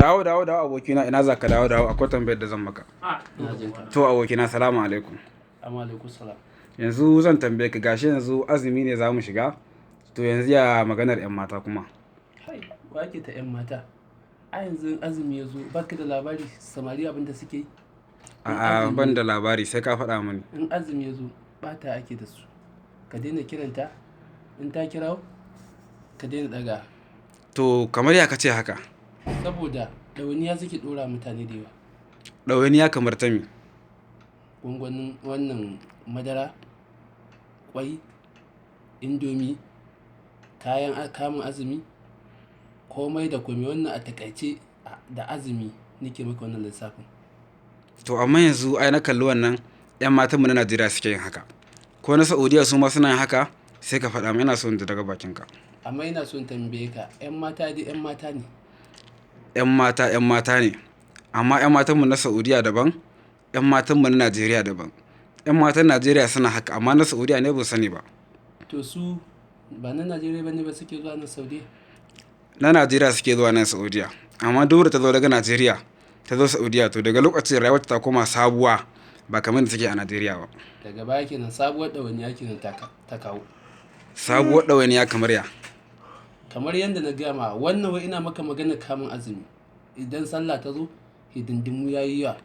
Dawo, dawo, dawo abokina, ina za ka? Dawo, dawo, akwai tambayar da zan maka. Ina jin ka. To abokina, salamu alaikum. Amma alaikum salam. Yanzu zan tambaye ka, gashi yanzu azumi ne za mu shiga. To yanzu ya maganar 'yan mata kuma? Hai, wa ke ta 'yan mata? A yanzu in azumi ya zo, baka da labari samari abin da suke yi? A'a, ban da labari, sai ka faɗa mani. In azumi ya zo, bata ake da su. Ka daina kiranta, in ta kirawo, ka daina ɗaga. To kamar ya ka ce haka? Saboda ɗawainiya suke ɗora mutane da yawa. Ɗawainiya kamar ta me? Gwangwanin wannan madara, ƙwai, indomi, kayan kamun azumi, komai da komai. Wannan a taƙaice da azumi nake maka wannan lissafin. To amma yanzu ai na kalli wannan 'yan matanmu na Najeriya suke yin haka. Ko na Saudiya su ma suna yin haka? Sai ka faɗa min, ina so in ji daga bakinka. Amma ina son tambaye ka, 'yan mata dai 'yan mata ne. 'Yan mata 'yan mata ne. Amma 'yan matanmu na Saudiya daban, 'yan matanmu na Najeriya daban. 'Yan matan Najeriya suna haka, amma na Saudiya ne ban sani ba. To su ba na Najeriya bane ba suke zuwa nan Saudiya? Na Najeriya suke zuwa nan Saudiya. Amma duk da ta zo daga Najeriya ta zo Saudiya, to daga lokacin rayuwarta ta koma sabuwa, ba kamar da take a Najeriya ba. Daga baya kenan sabuwar ɗawainiya kenan ta kawo. Sabuwar ɗawainiya kamar ya? Kamar yadda na gaya ma, wannan wai ina maka magana kamun azumi. Idan sallah ta zo, hidindimu ya yi yawa.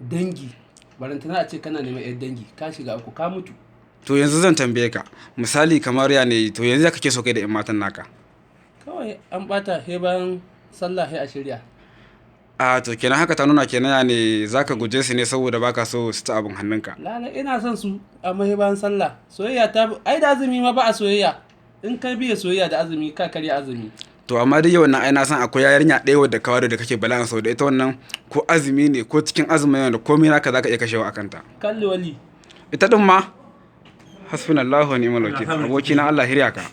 Dangi, barantana a ce kana neman 'yar dangi, ka shiga uku, ka mutu. To yanzu zan tambaye ka, misali kamar ya ne, to yanzu ya kake so kai da 'yan matan naka? Kawai an ɓata, he bayan sallah he a shirya. A to kenan haka ta nuna kenan ya ne za ka guje su ne saboda baka so su ci abin hannunka. Lala, ina son su, amma he bayan sallah. Soyayya ta, ai da azumi ma ba a soyayya. In ka biya soyayya da azumi, ka karya azumi. To amma dai yau na ai na san akwai yarinya ɗaya wadda ka ware da kake bala'in sau da ita, wannan ko azumi ne ko cikin azumin yana da komai naka za ka iya kashewa a kanta. Kalli wali. Ita ɗin ma, hasbunallahu wa ni'mal wakil, abokina, Allah hirya ka.